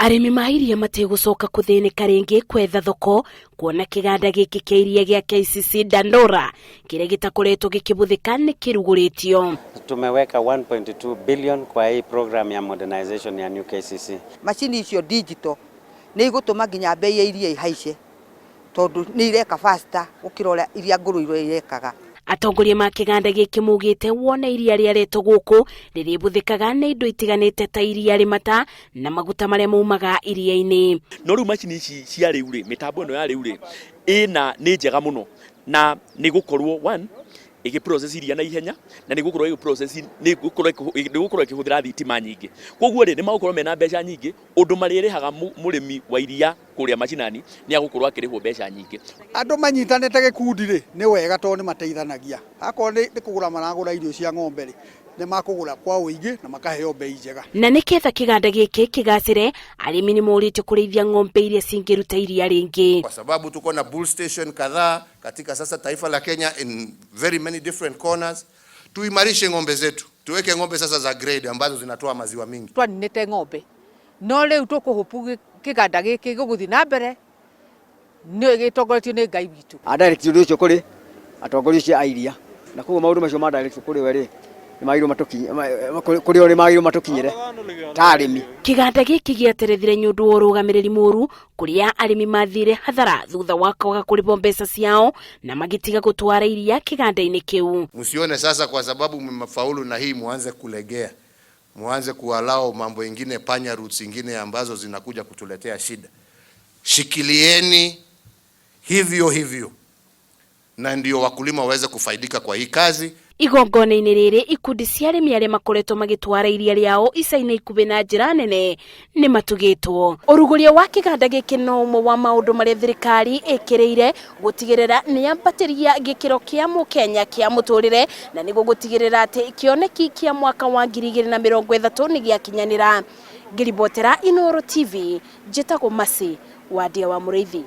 Arĩmi ma iria matigũcoka kũthĩnĩka rĩngĩ kwetha thoko kuona kĩganda gĩkĩ kĩa iria gĩa KCC Dandora kĩrĩa gĩtakoretwo gĩkĩbũthĩka nĩ kĩrugũrĩtio. Tumeweka 1.2 billion kwa hii program ya modernization ya New KCC. Macini icio digital nĩ igũtũma nginya mbei ya iria ihaice tondũ nĩ ireka faster gũkĩra ũrĩa iria ngũrũ irekaga. Atongoria ma kĩganda gĩkĩ maugĩte wona iria rĩaretwo gũkũ rĩrĩbũthĩkaga nĩ indo itiganĩte ta iria rĩmata na maguta marĩa maumaga iria-inĩ. No rĩu macini ici cia rĩu rĩ, mĩtambo ĩno ya rĩu rĩ, ĩna nĩ njega mũno na nĩ gũkorwo one ĩgĩ process iria na ihenya na nĩ gũkorwo ĩgĩ process nĩ gũkorwo nĩ gũkorwo ĩkĩhũthĩra thitima nyingĩ. Koguo rĩ, nĩ magũkorwo mena mbeca nyingĩ ũndũ marĩrĩhaga mũrĩmi wa iria kũrĩa macinani nĩ agũkorwo akĩrĩhwo mbeca nyingĩ. Andũ manyitanĩte gĩkundi rĩ, nĩ wega tondũ nĩ mateithanagia. Akorwo nĩ kũgũra maragũra irio cia ng'ombe rĩ, nĩ makũgũra kwa ũingĩ na makaheo mbei njega. Na nĩketha kĩganda gĩkĩ kĩgacĩre, arĩmi nĩ morĩtio kũrĩithia ng'ombe iria cingĩruta iria rĩngĩ. Kwa sababu tuko na bull station kadhaa katika sasa taifa la Kenya in very many different corners. Tuimarishe ng'ombe zetu, tuweke ng'ombe sasa za grade ambazo zinatoa maziwa mingi. Twaninĩte ng'ombe no rĩu tũkũhũpu kĩganda gĩkĩ gĩgũthiĩ na mbere nĩ gĩtongoretio nĩ Ngai witũ. A direct ũndũ ũcio kũrĩ atongoria acio a iria na koguo maũndũ macio ma direct kũrĩ we rĩ nĩ magĩrĩirwo matũkinye kũrĩ o nĩ magĩrĩirwo matũkinyĩre ta arĩmi. Kĩganda gĩkĩ gĩaterethire nĩ ũndũ wa ũrũgamĩrĩri mũru kũrĩa arĩmi mathire hathara thutha wa kwaga kũrĩhwo mbeca ciao na magĩtiga gũtwara iria kĩganda-inĩ kĩu. Msione sasa kwa sababu mmefaulu na hii muanze kulegea, muanze kuallow mambo ingine panya routes ingine ambazo zinakuja kutuletea shida. Shikilieni hivyo hivyo na ndio wakulima waweze kufaidika kwa hii kazi. Igongona-inĩ rĩrĩ ikundi cia arĩmi arĩa makoretwo magĩtwara iria rĩao ica-inĩ ikuhĩ na njĩra nene nĩ matugĩtwo. Ũrugũria wa kĩganda gĩkĩ no ũmwe wa maũndũ marĩa thirikari ĩkĩrĩire gũtigĩrĩra nĩ yambatĩria gĩkĩro kĩa mũkenya kĩa mũtũrĩre na nĩguo gũtigĩrĩra atĩ kĩoneki kĩa mwaka wa 2030 nĩ gĩakinyanĩra. Ngĩribotera Inooro TV, njĩtagwo Mercy Wandia wa Mũrĩithi.